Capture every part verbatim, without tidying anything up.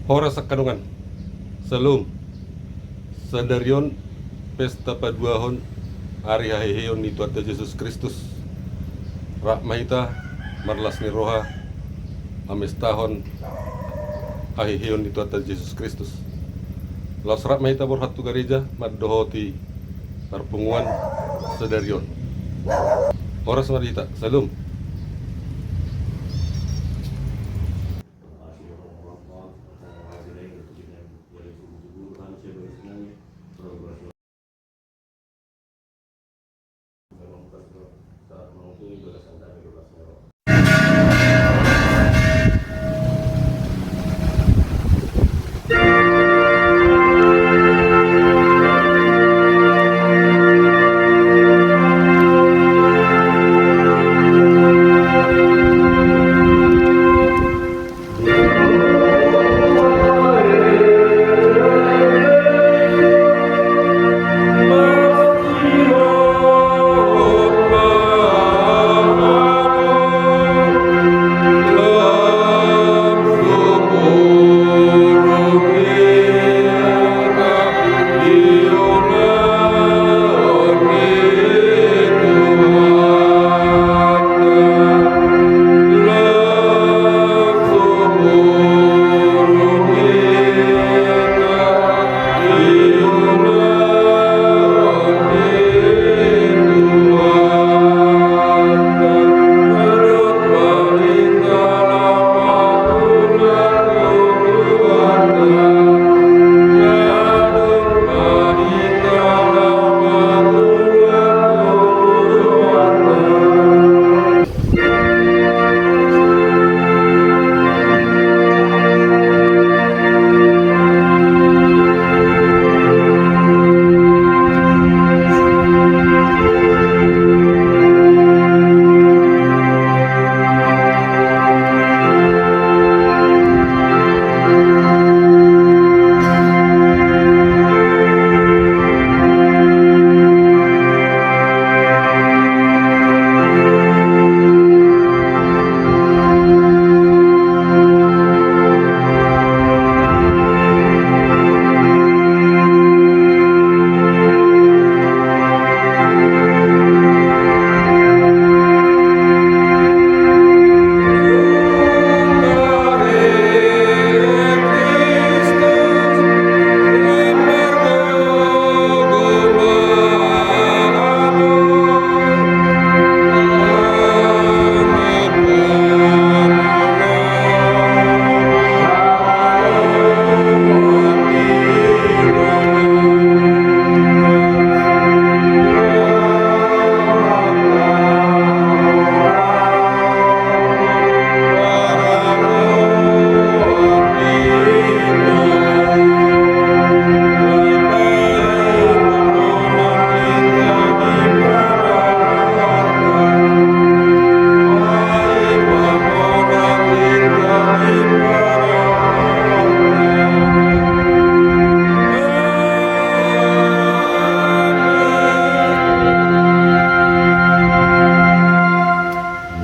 Horas angka dongan. Syalom. Sadari on pesta paduahon ari haheheon ni Tuhanta Jesus Kristus. Rap ma hita marlas ni roha mamestahon haheheon ni Tuhanta Jesus Kristus. Laos rap ma hita borhat tu gareja mandohoti parpunguan sadari on. Horas ma di hita. Syalom.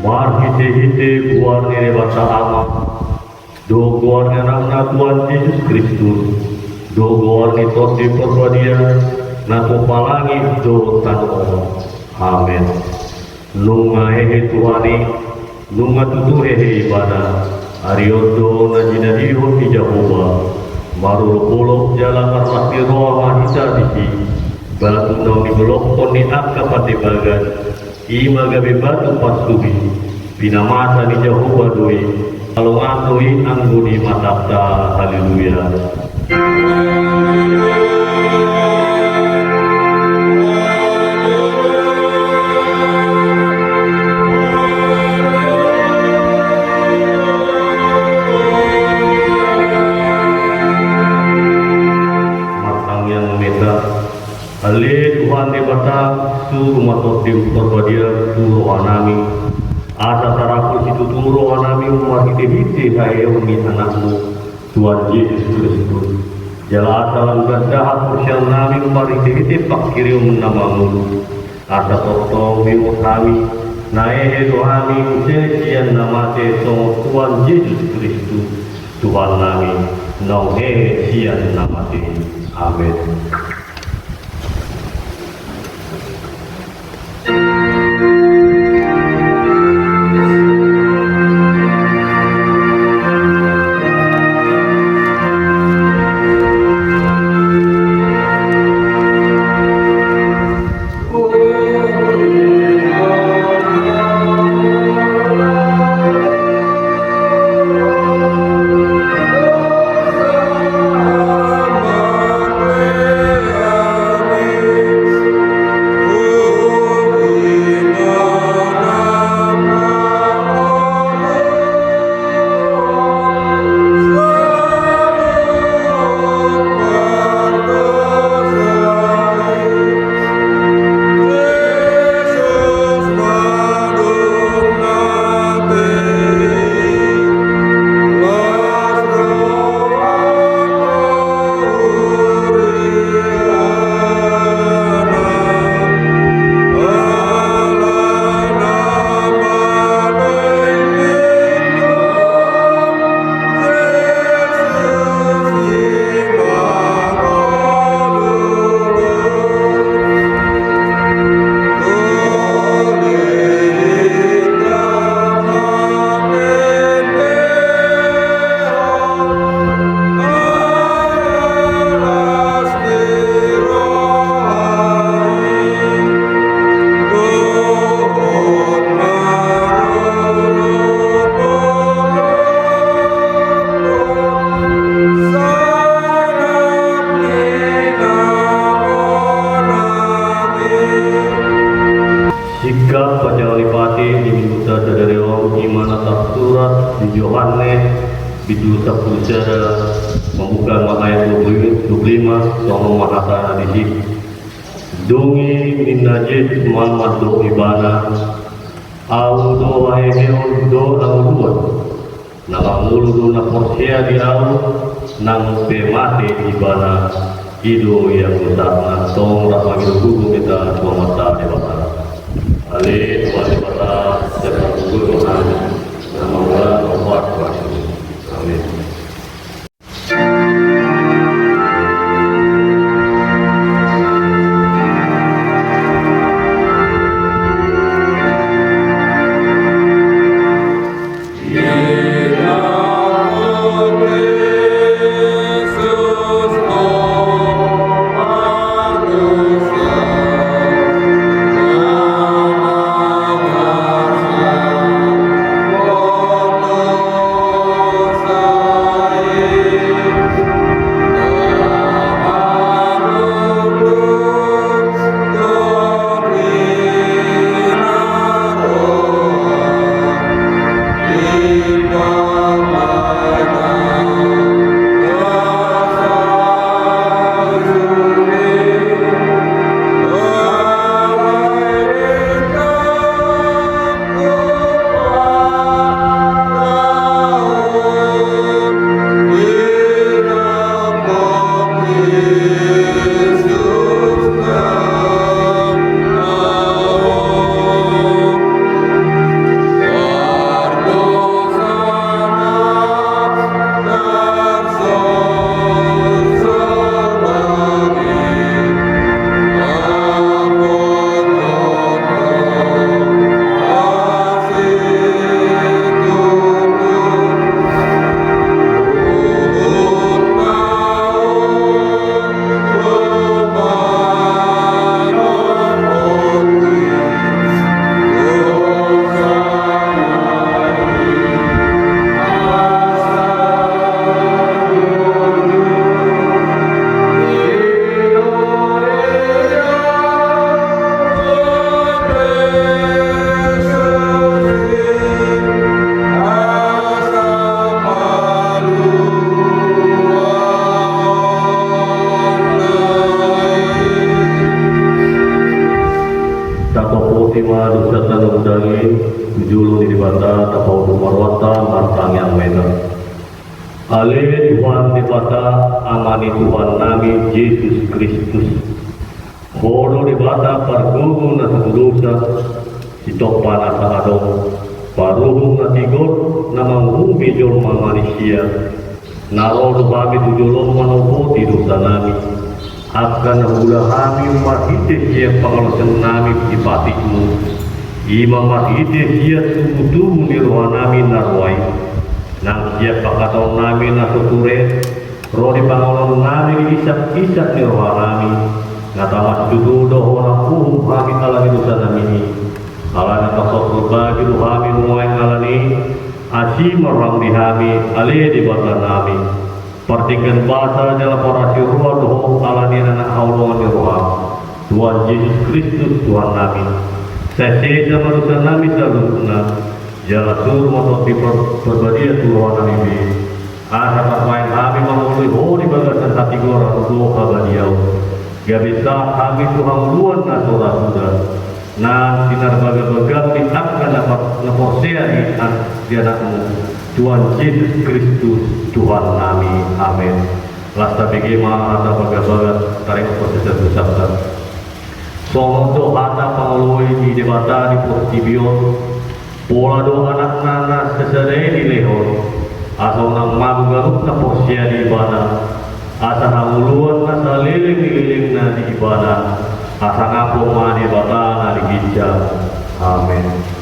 Marhitehite goar ni Debata Ama, dohot goar ni Anakna Tuhan Jesus Kristus, dohot goar ni Tondi Parbadia, na pomparan langit dohot tano on. Amen. Nunga hehe Tuhan i, nunga tutu hehe Ibana. Ari on do na jinadihon ni Jahowa. Marolopolop jala marlas ni roha ma hita disi. Batu naung nigolophon ni angka pandebagan, i ma gabe batu pantubi. Pinamasa ni Jahowa do i. Halongangan do i anggo di matanta. Haleluya. Martangiang ma hita. Ale Tuhan Debata, suru ma Tondim Parbadia tu rohanami, asa tarangkup situtu rohanami marhitehite haheheon ni Anakmu, Tuhan Jesus Kristus. Jala asa lam ganjang haporseaonnami marhitehite panghirimon na mangolu, asa tongtong diingot hami, na hehe do hami muse sian na mate songon Tuhan Jesus Kristus. Tuhan nami, naung hehe sian na mate i. Amen. Singkat panjaha ni pate di minggunta sadari on i ma na tarsurat di Johannes bindu sampulu sada, mambuka ma ayat dua pulu, dua pulu lima, songon on ma hatana disi. Dung i ninna Jesus ma mandok ibana: Ahu do haheheon dohot hangoluan. Na mangolu do na porsea di Ahu, nang pe mate ibana, i do ianggo sahatna. Tong rap mangido gogo ma hita tu Amanta Debata. Ale Tuhan Debata, sai pargogoi ma hami, na mangula na umpat. Amin. Tapopoti ma dosanta na godang i tu jolo ni Debata, tapaundukhon ma rohanta, martangiang ma hita. Ale Tuhan Debata, Ama ni Tuhan nami Jesus Kristus, Ho do Debata pargogo na so dosa, sitompa na sahadong, paruhum na tigor, na manguhumi jolma manisia, Na ro do hami tu jolom manopoti dosanami, angka na huula hami marhite sian pangalaosionnami di patikmu. I ma marhite sian tubutubu ni rohanami na rua i, nang sian pangkataonnami na so ture, ro di pangalaonnami di isak-isak ni rohanami, na tama situtu do hona uhum hami ala ni dosanami i. Alai na tarsongon bagi do hami nuaeng ala ni i, asi ma roham di hami ale Debatanami. Partingkian basa jala parasiroha do ho ala ni anak haholongan ni roham, Tuhan Jesus Kristus Tuhannami. Sai sesa ma dosanami saluhutna, jala suru ma Tondi Par-, Parbadia tu rohanami be. Asa tarbahen hami mangoloi ho di bagasan hatigoran dohot habadiaon. Gabe taat hami tu hangoluan na so ra suda, nang sinarbagabagam ni angka na par-, na porsea di an-, di Anakmu, Tuhan Jesus Kristus, Tuhannami. Amen. Las tabege ma hata bagabaga taringot porsea tu sabda. Songon do hata pangoloi ni Debata di portibi on, pola do Anakna na sasada i dilehon, asa unang mago ganup na porsea di Ibana, asa hangoluan na saleleng ni lelengna di Ibana, asa ngapon ma Debata na di ginjang. Amen.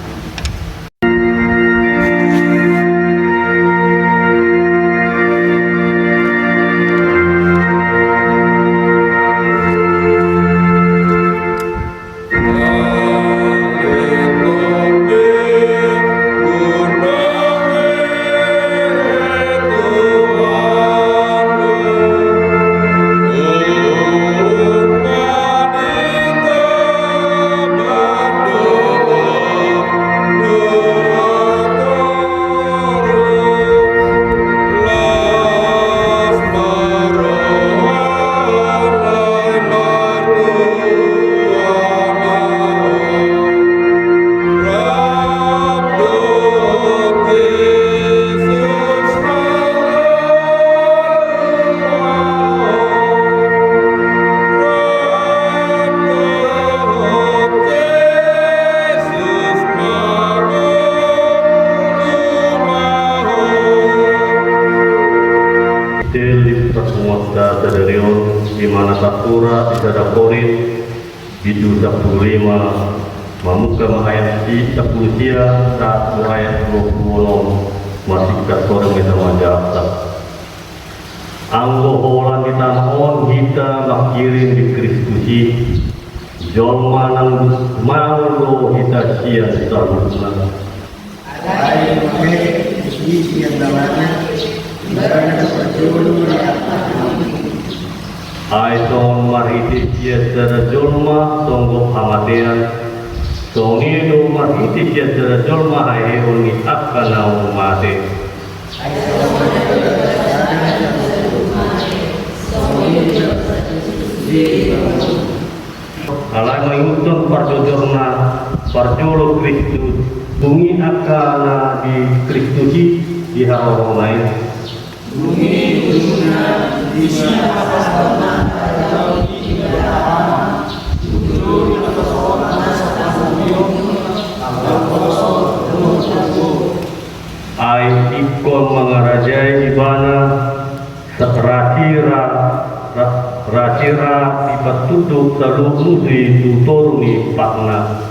Evangelum sadari on, di mana tarsurat di sada Korint, bindu sampulu lima, mamungka ma ayat si sampulu sia, sahat tu ayat dua pulu onom, masingkat sore meta manjawab. Anggo holan di tano on hita mangkirim di Kristus i, jolma na maol do hita sian saluhutna. Alai mangkate di sian Ibana, Ibana na parjolo di angka na mate. Ai songon marhite sian sada jolma songgop hamatean, songon i do marhite sian sada jolma haheheon ni angka naung mate. Alai mangihuthon parjojorna, parjolo Kristus, dung i angka na di Kristus i diharorohon i. Dung i ujungna, di sian hapasahaton na parjolo i di Debata, ujung ni hasohotan na sapangidoan, haporseaon dohot hagogoon. Ai ingkon mangarajai Ibana, sa-, rasira, ra-, rasira dipatunduk saluhut musu i tu toru ni patna.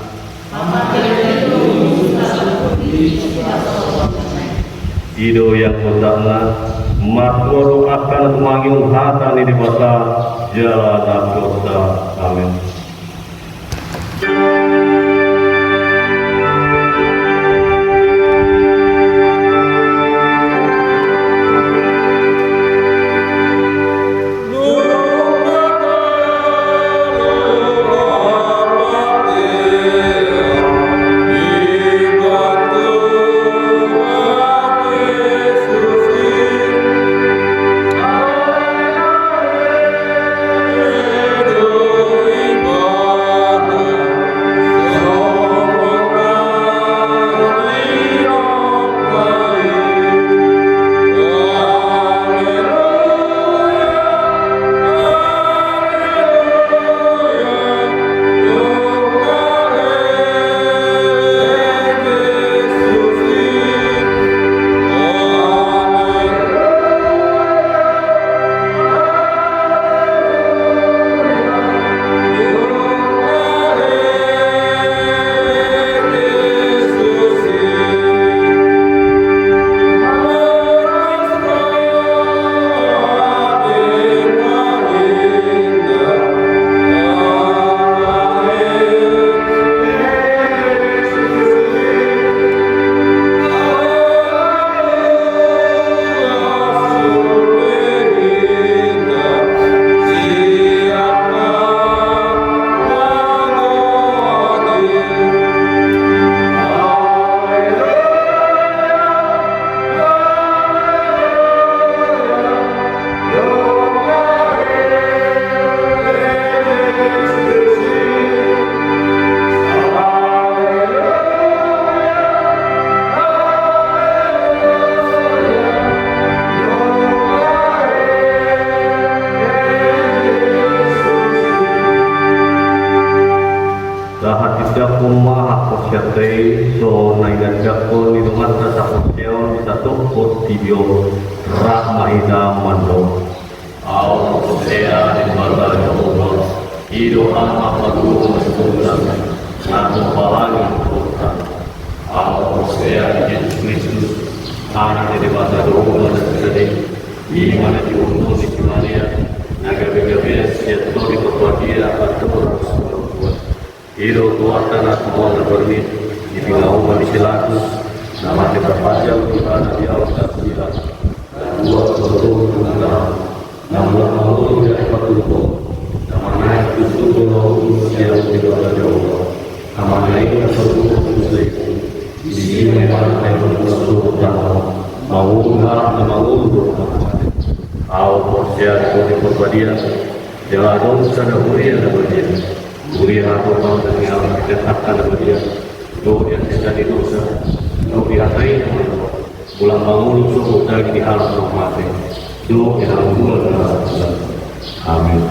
I do ianggo sahatna, martua do angka na tumangihon hata ni Debata jala na dosa. Amen. Tibi on, rap ma hita mandok. Ahu porsea di Debata Jahowa, i do Ama paduahon na so palani. Ahu porsea di Jesus Kristus, Anak ni Debata Jahowa na sasada i, i ma na tinubuhon ni si Maria, na gabe-gabean sian Tondi Parbadia andorang so lam tuat. I do Tuhanta na tumangihon na parbue, di pinaoman ni si Pilatus, na mate tarpajal, di ahu tarsilang, na dua puluh tahun na mulak mangolu di ari patupot, na manaek tu surgo na hurang sian Debata Jahowa, na manaek tu surgo na hurang, disi ma ibana na mangolu, na mangolu dohot na mate. Ahu porsea di Tondi Parbadia, jala adong sada huria na badia. Huria hatop ma na nihaholongi angka na badia, dohot di hasesaan ni dosa, dohot di hata i na mandok, mulak mangolu sogot daging ni halak na mate, dohot di hangoluan na lam tuat. Amin.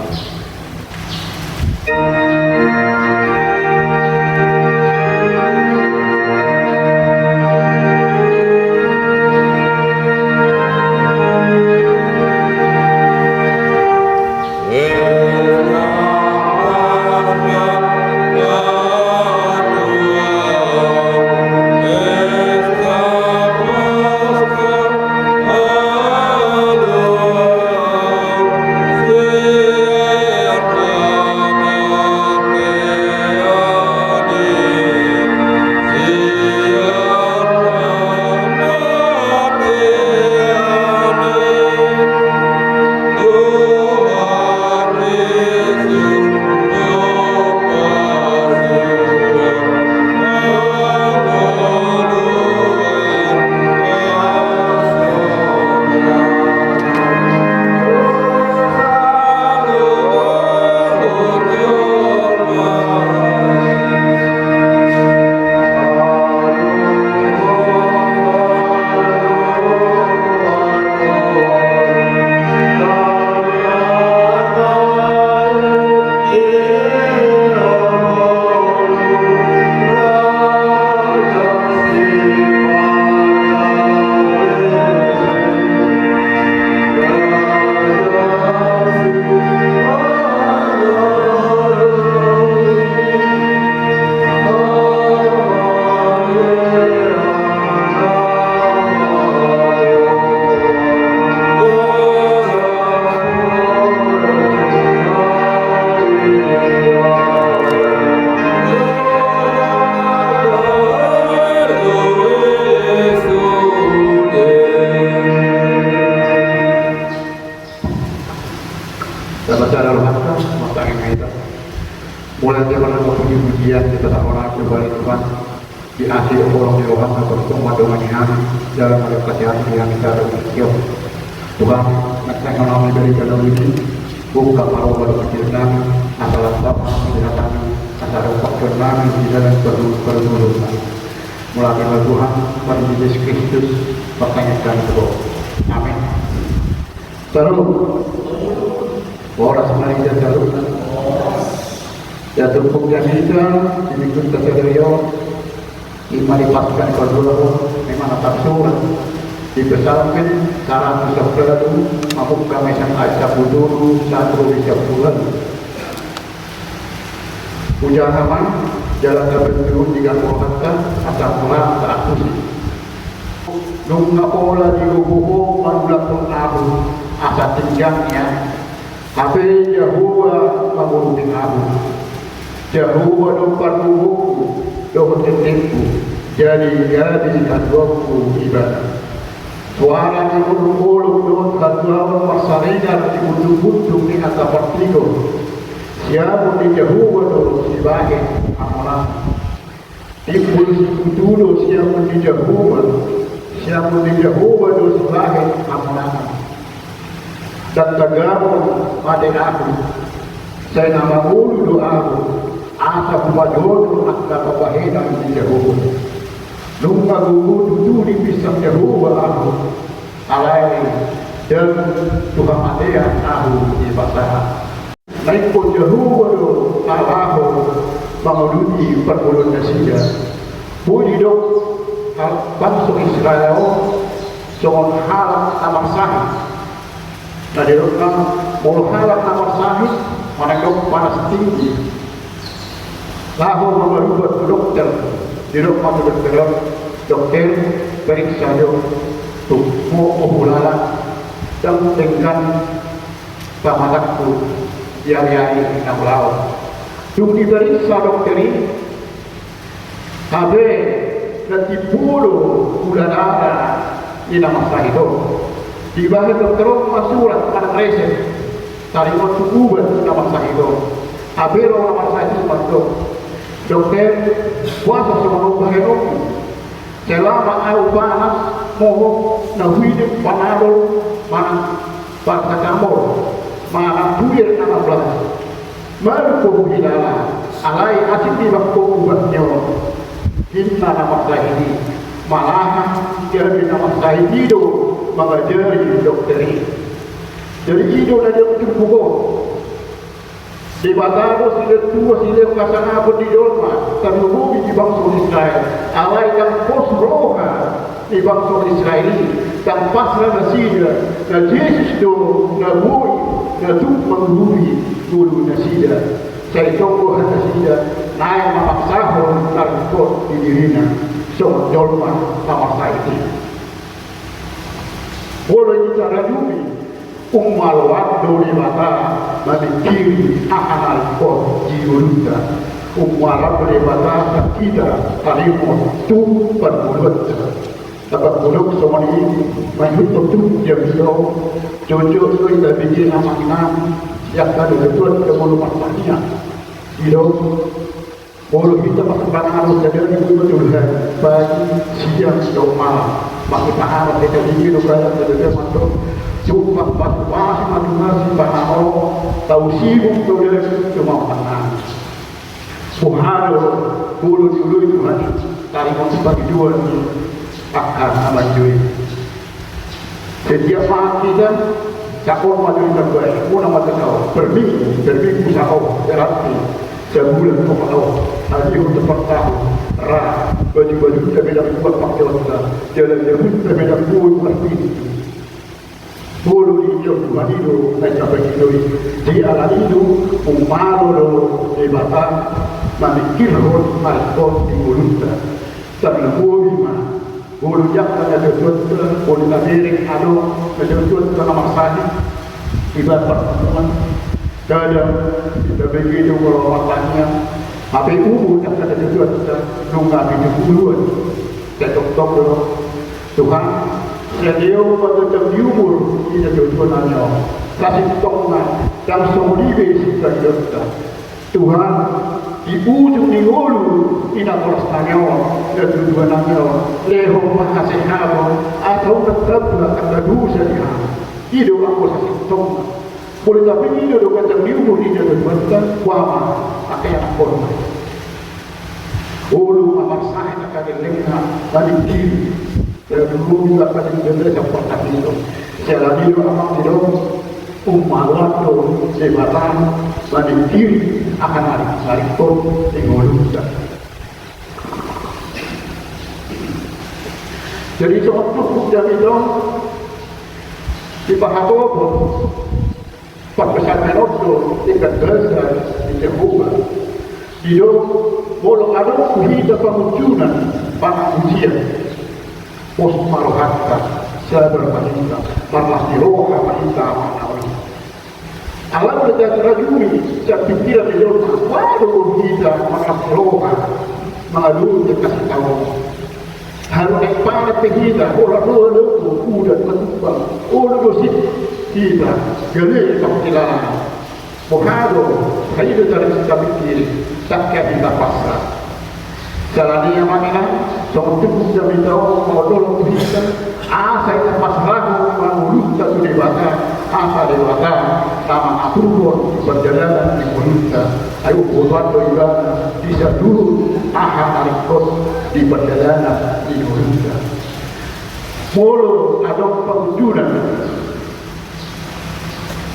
Tapasahat rohanta, martangiang ma hita. Mulai sian na mampuji-pujian, kita sahona kepada Tuhan. Di asi holong ni roham na tongtong mandongani hami, jala mardongan hami di hami sada di sini. Tuhan, nang songon na hami bere galau ini, buka ma roha dohot pikiran nami, asa lam hami, asa dompak hami di dalan parjolo-parjolo nami. Mauliate ma Tuhan, marhite Jesus Kristus, martangiang hami tu Ho. Amin. Salut. Horas ma di hita saluhutna. Ia turpuk jamita di minggunta sadari on, i ma di Paskah na paduahon, i ma na tarsurat di Psalmen saratus sampulu ualu, mamungka ma sian ayat sampulu tolu sahat tu sampulu ualu. Hujaha ma i, jala taberenggu di hangoluanta, asa mulak taantusi. Nunga pola di gogo ho manulakhon ahu, asa tinggang i ahu. Hape Jahowa mangurupi ahu. Jahowa do pargogongku dohot endengku, jadi-jadi haluaonku Ibana. Suara ni olok-olok dohot hatuaon marsaringar di unduk-unduk ni angka partigor. Siamun ni Jahowa do sibahen hamonangan. Timbul situtu do siamun ni Jahowa, siamun ni Jahowa do sibahen hamonangan. Ndang tagamon mate ahu, sai na mangolu do ahu, asa hupadodo angka pambahenan ni Jahowa. Nunga gogo tutu dipinsang Jahowa ahu, alai ndang tu hamatean ahu dipasahat. Na ingkon Jahowa do Allahon manguduti parngoluon nasida. Boi didok bangso Israel on, songon halak na marsahit. Na didok ma, molo halak na marsahit, manang didok panas tinggi, laho mamaruba tu dokter, didok ma tu dokter on, "Dokter, periksa jo, tung hohom hulala, ndang denggan pamatangku di ari-ari na mulaon." Dung diperiksa dokter i, hape na timbo do hulala ni na marsahit on. Dibahen dokter on ma surat manang resep, taringot tu ubat ni na marsahit on. Hape ro na marsahit i mandok, "Dokter, boasa songon on bahenonmu? Selama ahu panas, mohop na huidin Panadol manang parasetamol manang puyer anam las. Malum do huhilala, alai asing dibahen ho ubat ni on." Ninna na marsahit i. Malahan gabe na marsahit i do mangajari dokter i. Jadi i do na didok turpuk on. Debata do silehon tua, silehon hasangapon di jolma, tarlumobi di bangso Israel. Alai ndang pos roha ni bangso Israel i, ndang pasrah nasida, na Jesus do na boi, na tuk mangurupi ngolu nasida. Sai tong do nasida naeng mamaksahon na ringkot di dirina, songon jolma na marsahit i. Molo i tarajumi, umaloan do Debata mamingkiri aha na ringkot di ngolunta. Umaloan do Debata hita taringot tu parngoluanta. Taparngolu songon i, mangihuthon tu dia bisa, jotjot do hita bege amang inang, sian angka na tuat ke molo martanian. Didok, molo hita marpanganon sadari, boi ma jolo hita pagi, siang dohot malam. Mangihut hata hita di do kaya sadari mandok, tumpak pasupasu ma tunas sipanganon, tau sibuk do daging tumampak nami. Boha do molo dioloi Tuhan i, taringot pangidoan ni angka na manjou i. Setiap ma hita, cakap ma do i, tambai, unang ma tahu. Per minggu, per minggu saon, berarti sabulan ma saon. Hadiah untuk per tahun, ra, baju-baju ta pe ndang buat pakeonta, jala jabunta pe ndang boi marpintu. Molo diidok Tuhan i do na capai i do i. Jadi alani i do, umalo do Debata mamingkirhon na ringkot di ngolunta. Tarlumobi ma molo di angka na tuatua, molo tabereng adong na tuatua na marsahit, ibarat parpunguan, kadang hita bege do molo martanian, hape umur angka na tuatua, nunga pitu puluan, sai tongtong do, Tuhan, sai lehon ma ganjang ni umur di na tuatua nami on. Sasintongna ndang songon i be sipangidoanta. Tuhan, di ujung ni ngolu ni na horas nami on, na tuatua nami on, lehon ma hasehaton, asa unang tamba angka dosa di hami. I do anggo sasintongna. Molo tapitu do ganjang ni umur di na tuatuanta, boha ma angka ianakhonna? Olo ma marsahit angka gellengna, mamingkiri. Tarlumobi ma angka na tuatua, sian partahi do. Siala ni do amang, didok, umaloan do Debata mamingkiri angka na ringkot di ngolunta. Jadi songon turpuk jamita on, dipahatop parpesangon on do tingkat basa ni Jahowa. Didok, molo adong tu hita pangunjunan, pangunjunan, pos ma rohanta, sabar ma hita, marlas ni roha ma hita, amang inang. Alana tarajumi sian pingkiran ni jolma, boha do hita marlas ni roha mangalusi angka sitaonon. Haru naeng panet pe hita, holan roha do udan matumbang, olo do sip hita gale pangkilalaon. Boha do, sai do tarus tapingkiri, sangkap hita pasrah. Siala ni i amang inang, songon turpuk jamita on mangondolhon tu hita, asa hita pasrahon ma ngolunta tu Debata, asa Debata na mangaturhon di pardalanan ni ngolunta. Ai umbotoan do Ibana di saluhut aha na ringkot di pardalanan ni ngolunta. Molo adong pangunjunan,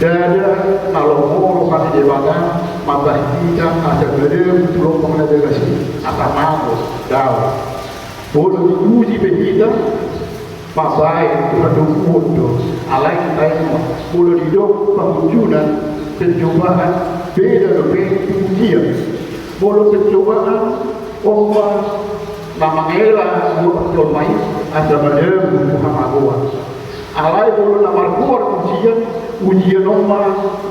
ndada na lomo roha ni Debata mambahen hita asa gadabu tu lombang na bagas i, asa mago, dao. Molo diuji pe hita, Mambaen tu hatoguon do, alai taingot, molo didok pangunjunan, pencobaan, beda dope tu ujian. Molo pencobaan, on ma na mangela jolma i asa madabu tu hamagoan. Alai molo na margoar ujian, ujian on ma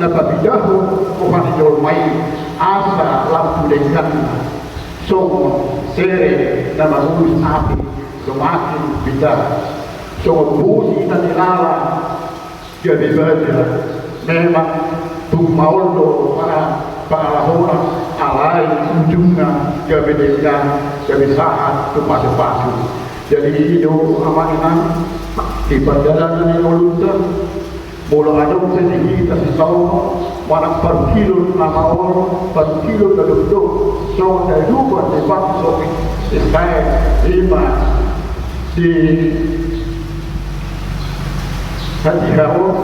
na papidahon roha ni jolma i asa lam tu dengganna. Songon sere na mangulus api, semakin bitar. Songon bosi na nilala gabe baja, memang tung maol do pangalahoan, alai ujungna gabe denggan, gabe sahat tu pasupasu. Jadi i do amang inang di pardalanan ni ngolunta. Molo adong pe di hita sitaonon manang parungkilon na maol, parungkilon na dokdok, songon na didok ni bangso Israel, ima di hatiha on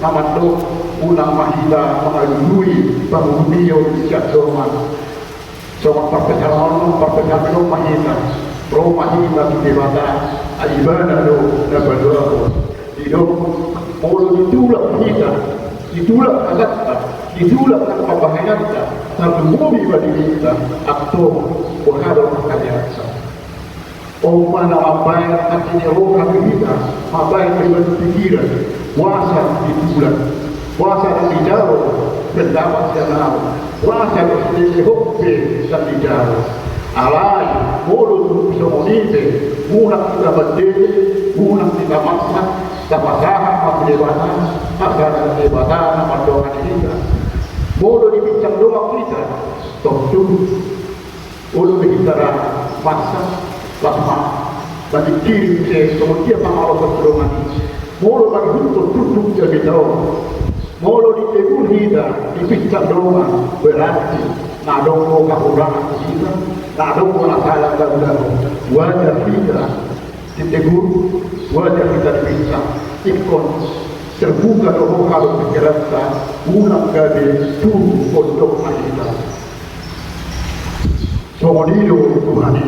na mandok, unang ma hita mangalului pangurupion sian dongan. Songon parpsalmen on, parpsalmen on ma hita, ro ma hita tu Debata, ai Ibana do na paluahon. Didok, molo ditulak hita, ditulak hatanta, ditulak nang pambahenanta, tarlumobi ma dirinta, antong boha do pangkaliatta. On ma na mambaen hati ni roha tu hita, mambaen beban pikiran, boasa ditulak, boasa ndang dijalo pendapat sian ahu, boasa do silehon pe ndang dijalo. Alai molo tung songon i pe, unang hita mandele, unang hita maksa, tapasahat ma tu Debata, asa Debata na mandongani hita. Molo dipinsang dongan hita, tontu olo do hita ra maksa, laos ma, mamikkiri muse songon dia pangalaho ni dongan i. Molo mangihuthon turpuk jamita on, molo ditegur hita, dipinsang dongan, berarti na adong do hahurangan di hita, na adong do na sala dabu-dabu. Wajar hita ditegur, wajar hita dipinsang. Ingkon terbuka do roha dohot pikiran, unang gabe turu gondok na hita. Songon i do Tuhan i.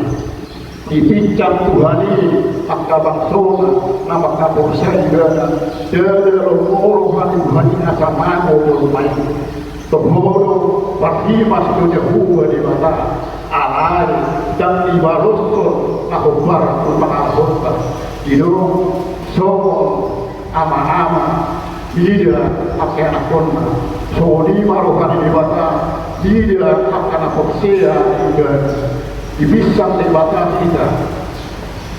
Dipinsang Tuhan i angka bangsona na mangkaporsai Ibana. Ndada ro roha ni Tuhan i asa mago jolma i. Toho do, parhimas do Jahowa Debata, alai ndang dibaloshon na hombar tu pangalahonta. Didok songon ama-ama mida angka anakkonna, songon i ma roha ni Debata mida angka na porsea di Ibana. Dipinsang Debata hita,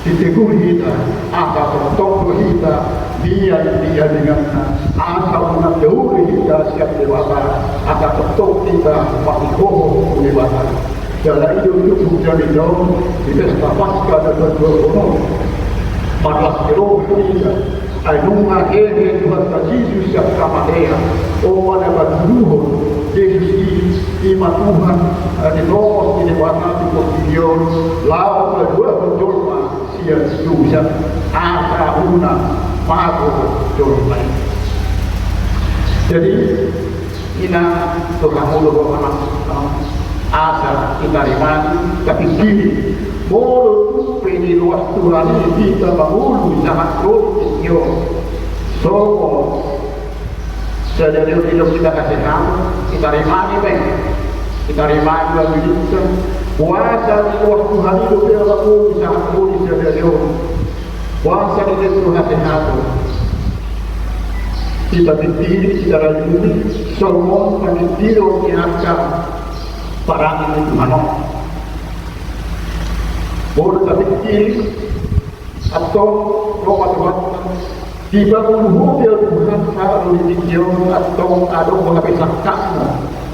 ditegur hita, asa tongtong do hita mian di adinganna, asa unang dauri hita sian Debata, asa tongtong hita marsihohot tu Debata. Jala i do tutu jalo di pesta Paskah na paduahon on. Marlas ni roha hita, ai nunga hehe Tuhanta Jesus sian hamatean. On ma na patuduhon Jesus i, i ma Tuhan, eh, ditongos ni Debata tu portibi on, laho paluahon jolma sian dosa, asa unang mago jolma i. Jadi, inang, tu hamu do, amang, asa tatarimani, tapingkiri, molo tung pe diloas Tuhan i hita mangolu sahat ro di tingki on. Songon sadari on didok hita hasehaton, tatarimani ma i. Tatarimani ma i, boasa diloas Tuhan i dope mangolu sahat ro di sadari on. Boasa didok tu hasehaton. Hita pingkiri, hita rajumi, songon pangintiron ni angka parange ni Tuhan on. Molo tapingkiri, antong ro ma Tuhanta. Di pangoluHu pe Tuhan sahat ro di tingki on, antong adong do hape sangkapMu.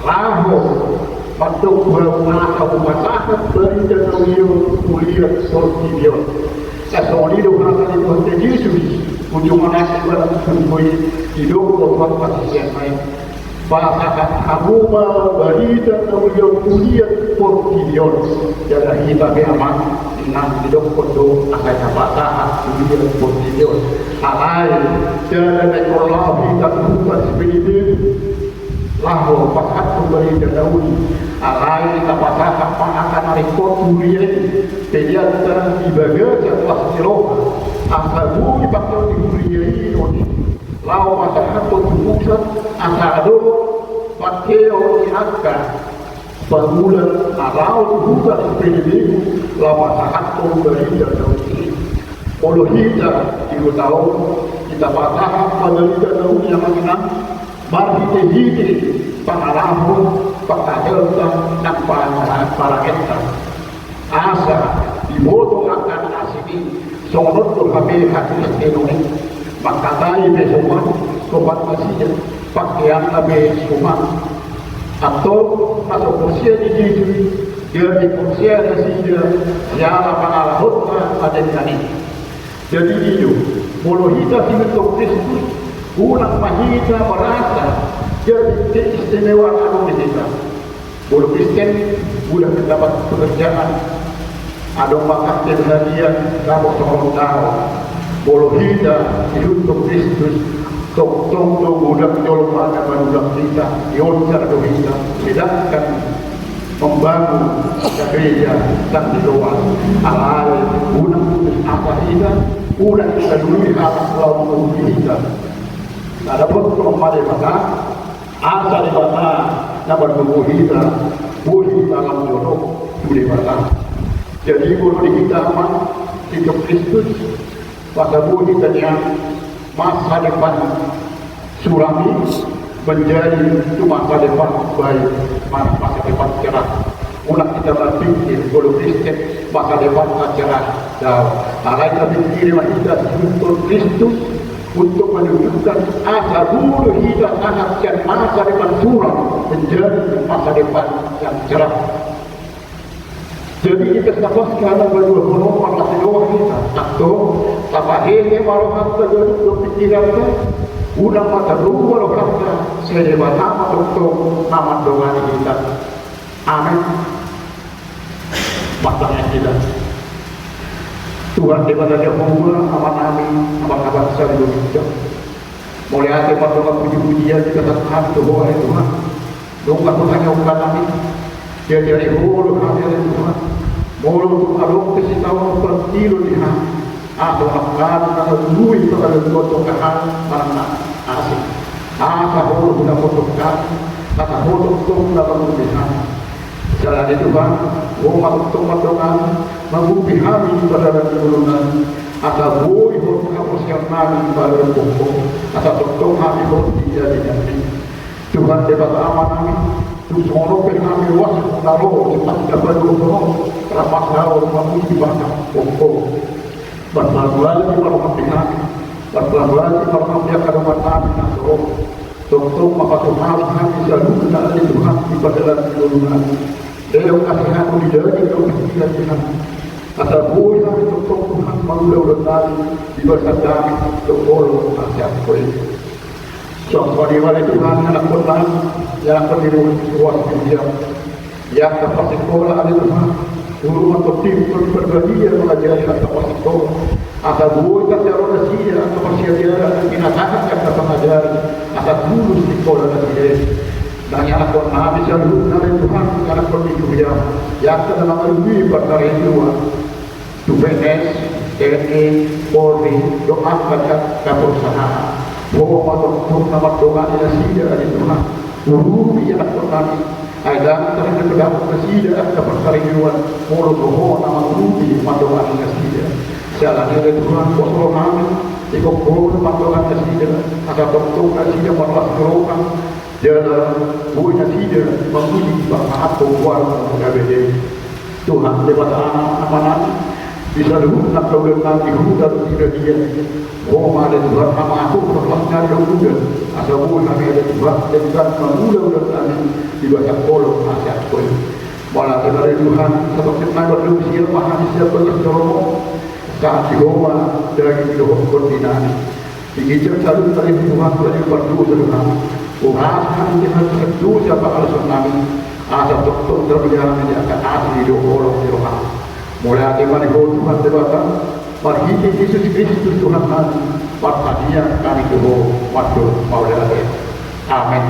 Laho mandok Ho, asa hupasahat barita na uli on tu liat portibi on. Songon i do hata ni Tuhanta Jesus, unjungan ni Ibana tu surgo i, didok do tu angka siseanna i, pasahat hamu ma barita na uli on tu liat portibi on. Jala hita pe, amang, inang, didokkon do asa tapasahat tu liat portibi on. Alai ndada na ingkon laho hita tu huta sipelipeli laho pasahathon barita na uli, alai tapasahat ma angka na ringkot tu huria i, peleanta di bagasan las ni roha, Asa boi pangkeon ni huria i do i laho pasahathon tu pusat, asa adong pangkeon ni angka pangula na laho tu huta di Peleliu laho pasahathon barita na uli i. Molo hita di huta on, hita pasahat barita na uli, amang inang, marhitehite pangalaho, pangalaho nang pangalaho parangenta. Asa diboto angka na asing i, songon on do hape hakristenon i. Mangkatai pe sopan, sopan nasida, pangkeanna pe sopan. Antong na so porsea di Jesus i, jadi porsea nasida siala pangalahonna na denggan i. Jadi i do, molo hita siihuthon Kristus, unang ma hita merasa jadi keistimewaan adong di hita. Molo Kristen, mudah mendapat pekerjaan, adong ma angka kebahagiaan, dapot songon dao. Molo hita siihuthon Kristus, tongtong do godang jolma na manulak hita, dionjar do hita, sedangkan membangun gereja dan di luar. Alai unang putus asa hita, unang hita dulu halak lawan hita. Na dapothon ma Debata, asa Debata na margogo hita, boi hita lam jolo tu Debata. Jadi molo di hita ma siihuthon Kristus, asa boi hita nian masa depan suram i menjadi tu masa depan baik, ma-, masa depan cerah. Unang hita marpikir molo Kristen masa depanna cerah, daong. Alai tapikiri ma hita siihuthon Kristus, untuk menunjukkan asa boi hita sahat sian masa depan suram menjadi masa depan yang cerah. Jadi di Pesta Paskah na paduahon on marlas ni roha hita, antong tapahehe ma rohanta, ganup do pingkiranta, unang ma tarlupa rohanta, sai Debata ma tongtong na mandongani hita. Amen. Martangiang hita. Tuhan Debata Jahowa, Amanami, Amanta na martua di banua ginjang. Mauliate ma mandongani pujipujian di bagasan hami tu Ho ale Tuhan. Nunga hutangihon hami, diajari Ho do hami ale Tuhan. Molo tung adong pe sitaonon partingkian di hami, asa unang hami na mangalului pangalaho tu hami manang na asing. Asa Ho do na mangadopi hami, asa Ho do tongtong na mangurupi hami. Siala ni i Tuhan, Ho ma tongtong mandongani, mangurupi hami di pardalan ni ngolunami. Asa boi Ho haporseaonnami di pardalan ni ngolunami, asa tongtong hami Ho di jajahannami. Tuhan Debata Amanami, tung songon on pe hami ruas na ro di Paskah paduahon on, rap ma hami mamuji Ho. Marpalua-lua ma roham di hami, marpalua-lua ma roham di angka dongannami na so ro. Tongtong ma pasu-pasu hami saluhutna ale Tuhan di pardalan ni ngolunami. Didok hasehaton ni daging dohot pingkiran di hami. Asa boi hami tongtong Tuhan mangula ulaonnami di bagasan damang dohot holong na sian Ho i. Songon i ma ale Tuhan ianakhonnami, ianakhon ni ruas ni huriam. Di angka parsikola ale Tuhan, guru ma tongtong Ho di parbadia mangajari angka parsikola. Asa boi tarjalo nasida angka parsiajaran, pinasahat angka pangajari, asa tulus sikola nasida i. Nang ianakhonnami saluhutna ale Tuhan, ianakhon ni huriam. Di angka na mangalului parsarinduan. Tu P N S, T N I, Polri, dohot angka perusahaan. Ho ma tongtong na mandongani nasida ale Tuhan. Urupi ianakhonnami. Ai ndang tarida pe dapot nasida angka parsarinduan, molo tung Ho na mangurupi mandongani nasida. Siala ni i ale Tuhan, pos rohanami, ingkon Ho do mandongani nasida, asa tongtong nasida marlas ni roha. Jala boi nasida mamuji Ho, mangadopi Ho na bere i. Tuhan Debata Amanami, di saluhut angka ulaonnami di huta dohot di balian, Ho ma ale Tuhan na mangatur parlas ni ari dohot udan, asa boi hami ale Tuhan denggan mangula ulaonnami di bagasan holong na sian Ho i. Mauliate ma ale Tuhan, asa tongtong nang mardomu sian hami sian bagas joro, sahat di Ho ma daging dohot tondinami. Di ginjang saluhutna ale Tuhan, Tuhan na pardosa do hami. Uras hami di hami dosa pangalaohonnami, asa tongtong tarbadia hami di angka asi dohot holong ni roham. Mauliate ma di Ho Tuhan Debata, marhite Jesus Kristus Tuhannami, martangiang hami tu Ho mandok mauliate. Amen.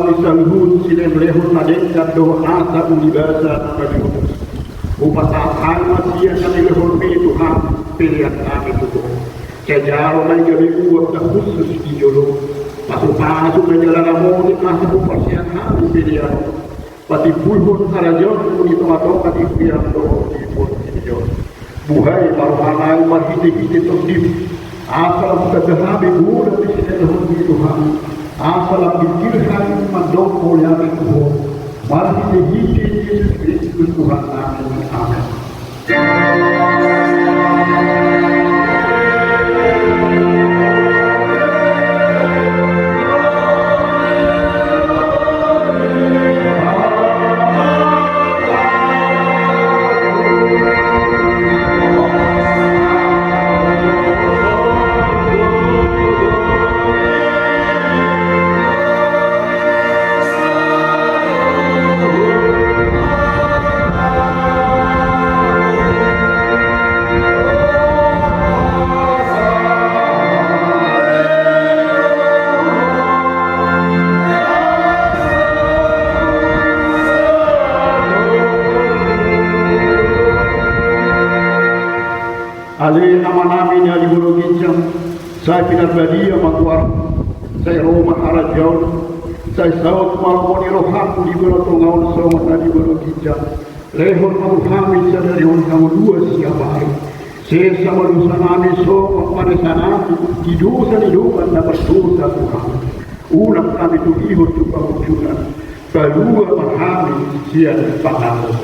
Saluhut silemlehon na denggan dohot asa ulibasa na majumus. Hupasahat hami ma sian na nilehonmi Tuhan, pelean nami tu Ho. Sai jalo ma i gabe uap na hushus di jolo. Pasupasu ma i jala ramoti asa huparsian hami pelean on. Patimbulhon harajaonmu di tongatonga ni huria dohot di portibi on. Buhai ma rohanami marhitehite tondim, asa lam hutanda hami godang di silemlehonmi Tuhan, asa lam dingkir hami mandok mauliate tu Ho, marhitehite Jesus Kristus Tuhannami. Amen. Ale Amanami na di banua ginjang, sai pinarbadia ma goarmu, sai ro ma harajaonmu, sai saut ma lomo ni roham di banua tonga on songon na di banua ginjang. Lehon ma tu hami sadari on hangoluan siapari. Sesa ma dosanami songon panesanami di dosa ni dongan na mardosa tu hami. Unang hami togihon tu pangunjunan. Palua ma hami sian pangago.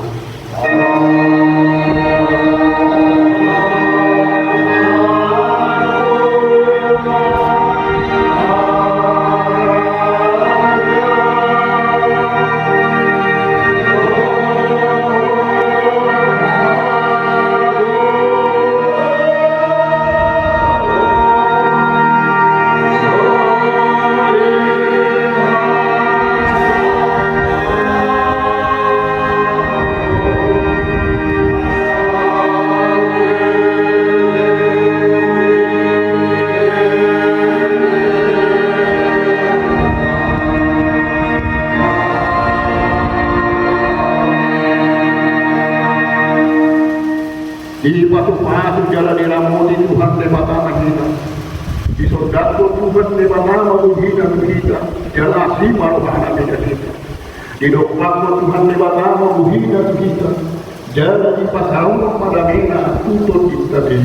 Dipasupasu jala diramoti Tuhan Debata ma hita. Disondangkon Tuhan Debata ma bohina tu hita, jala asi ma rohana tu hita. Didompakkon Tuhan Debata ma bohina tu hita, jala dipasaulhon ma damena tu tondinta be.